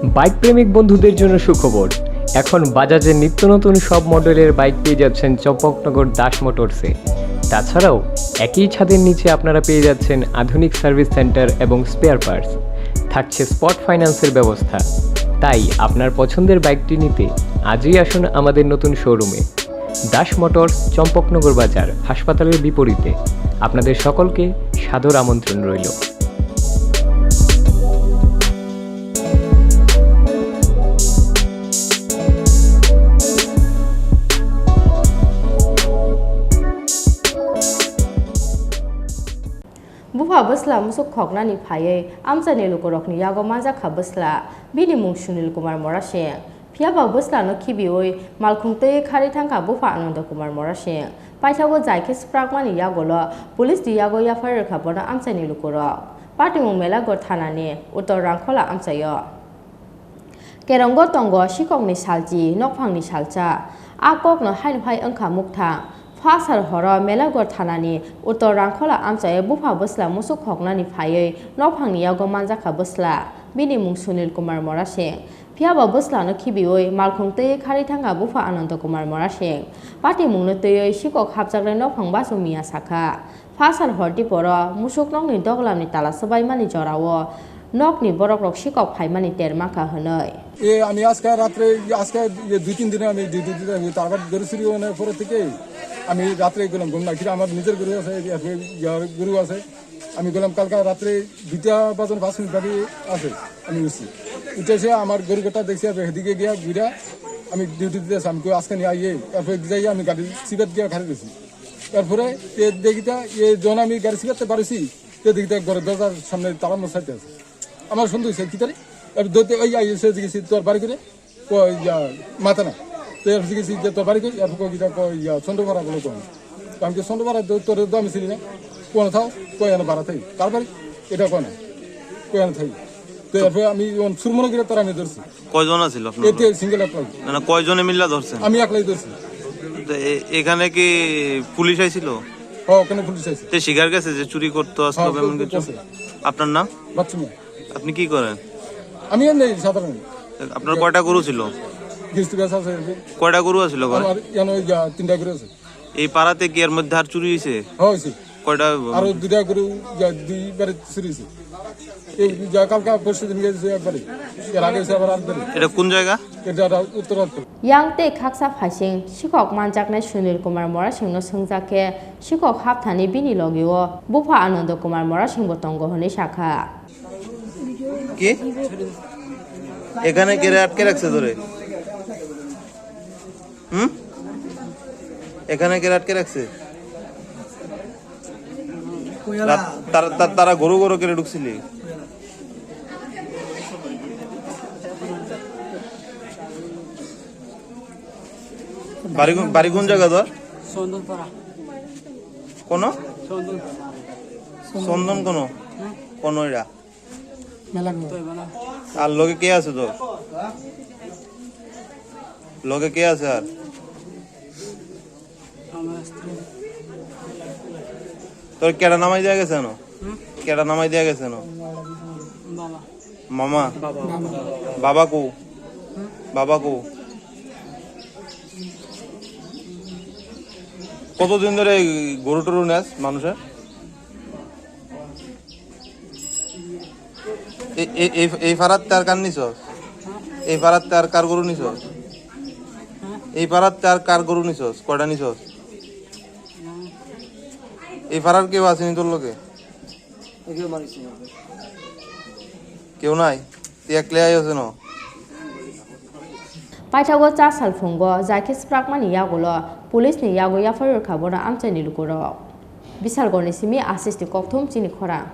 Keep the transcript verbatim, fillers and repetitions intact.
বাইক প্রেমিক বন্ধুদের জন্য সুখবর। এখন বাজাজের নিত্য নতুন সব মডেলের বাইক পেয়ে যাচ্ছেন চম্পকনগর দাস মোটরসে। তাছাড়াও একই ছাদের নিচে আপনারা পেয়ে যাচ্ছেন আধুনিক সার্ভিস সেন্টার এবং স্পেয়ার পার্টস। থাকছে স্পট ফাইন্যান্সের ব্যবস্থা। তাই আপনার পছন্দের বাইকটি নিতে আজই আসুন আমাদের নতুন শোরুমে। দাস মোটরস, চম্পকনগর বাজার, হাসপাতালের বিপরীতে। আপনাদের সকলকে সাদর আমন্ত্রণ রইল। Bupha bwsla musuk khoknani phaiwi amchaini lukurokni yago manjakha bwsla, bini mung Sunil Kumar Morasing. Phiyaba bwslano khibiwi malkhung twiwi kharwi thangkha bupha Ananda Kumar Morasing. Paithago jai khe swprakmani yagulo police ni yago yaphar rwkha bono amchaini lukurok. Patimung Melagur thanani Uttor Rangkhola amchaio. Kerongo tongo sikokni salchi, nokphangni salsa. A kokno haino hai wngkha mukthang. Phasar horo Melagur thanani Uttor Rangkhola amchaio bupha bwsla musuk khoknani phaiwi nokphangni yago manjakha bwsla. Bini mung Sunil Kumar Morasing. Phiyaba bwslano khibiwi malkhung twiwi kharwi thangkha bupha Ananda Kumar Morasing. Patimungno twiwi sikok hapjaknai nokphang basu miya sakha. Phasar hor diporo musuk nokni doglamni tala swbaimani jorao nokni borokrok sikok phaimani ter mankha hwnwi. এ, আমি আজকে রাত্রে, আজকে যে দুই তিন দিনে আমি ডিউটি দিতে থাকি, তারপর গরু চুরি অনার পরে থেকে আমি রাত্রে গেলাম ঘুম না, কিন্তু আমার নিজের গরু আছে, এরপরে ইয়ার গরু আছে। আমি গেলাম কালকে রাত্রে দুইটা বাজার পাঁচ মিনিট বাকি আছে, আমি উঠছি। উঠে এসে আমার গরু কটা দেখছি, আর এদিকে গিয়া ঘুরে আমি ডিউটি দিতে আসলাম, কেউ আজকে নিয়ে আইয়ে, এরপরে যাই আমি গাড়ি সিবেট গিয়া খাড়ি দিয়েছি। এরপরে এ দেখি তা, এ যখন আমি গাড়ি সিবেটতে বাড়িছি, এ দেখি তা ঘরের দরজার সামনে তালা মশাইতে আছে। আমার সন্দেহ হয়েছে, কি তারি? এবার ধরতে ওই আইসে জিজ্ঞেসি, "তোর বাড়ি করে?" কয়, "ইয়া, মাথা না।" তো এর জিজ্ঞেসি যে, "তোর বাড়ি করে?" এরপর কয়, "ইটা কয়, ইয়া, চন্দ্রপাড়া বলে কয়।" তো আমি কি, "চন্দ্রপাড়া তো তোর তো আমি চিনি না, কোন থাও?" কয়, "এনে বাড়া থাই।" "কার বাড়ি?" "এটা কয় না।" কয়, "এনে থাই।" তো এরপরে আমি যখন সুরমনে গিয়ে তারা আমি ধরছি। কয়জন আছিল আপনার? এতে সিঙ্গেল একলাই। না, না, কয়জনে মিল্লা ধরছেন? আমি একলাই ধরছি। তো এ-, এখানে কি পুলিশ আইছিল? হ্যাঁ, ওখানে পুলিশ আইছে। তে স্বীকার গেছে যে চুরি করতো আসলো হ্যাঁ, এমন কিছু? করছে। আপনার নাম? বাচ্চু মিয়া। আপনি কি করেন? আমি এমনি সাধারণ। আপনার কয়টা গরু ছিল? গিস্ত গাছ আছে আর কি। কয়টা গরু আছিল ঘরে? আমার এখানে ওই যা তিনটা গরু আছে। এই পাড়াতে কি এর মধ্যে আর চুরি হয়েছে? হ্যাঁ, হয়েছে। কয়টা? আরো দুইটা গরু যা দুইবারে চুরি হয়েছে। এই যা কালকে পরশু দিন গেছে একবারে। এর আগে হয়েছে আবার আরেকবারে। এটা কোন জায়গা? এটা একটা উত্তরাঞ্চল। Yang tei khaksa phaising sikhok manjaknai Sunil Kumar Morasingno swngjak khe, sikhok hapthani bini logio bupha Ananda Kumar Morasingbo tongo hwnwi sakha. কি? এখানে কে আটকে রাখছে ধরে? হুম? এখানে কে আটকে রাখছে? রাত-, তারা, তারা, তারা গরু গরু কেড়ে ঢুকছিলি? বাড়ি কোন, বাড়ি কোন জায়গা তোর? চন্দনপাড়া। কোন? চন্দনপাড়া। চন্দন কোন? হুম? কোন এরা? মেলাঘর। আর লগে কে আছে তোর? লগে কে আছে আর? আমার স্ত্রী। তোর কেডা নামাই দিয়া গেছে এনো? হুম? কেডা নামাই দিয়া গেছে এনো? বাবা। মামা? বাবা। বাবা কো? হুম? বাবা কো? কতদিন ধরে এই গরু টরু নেস মানুষের? এ-, এ-, এই, এই ফারাত তার কার নিছস? এই ফারাত তার কার গরু নিছস? এই ফারাত তার কার গরু নিছস? কয়টা নিছস? এই ফারার কেউ আসেনি তোর লগে? কেউ নাই? তুই একলাই আইস কেন? Paithago cha salphungo jai khe swprakmani yagulo police ni yago yaphar rwkha bono amchaini lukurok. Bisalgorni simi Ashish ni kokthum chini khorang.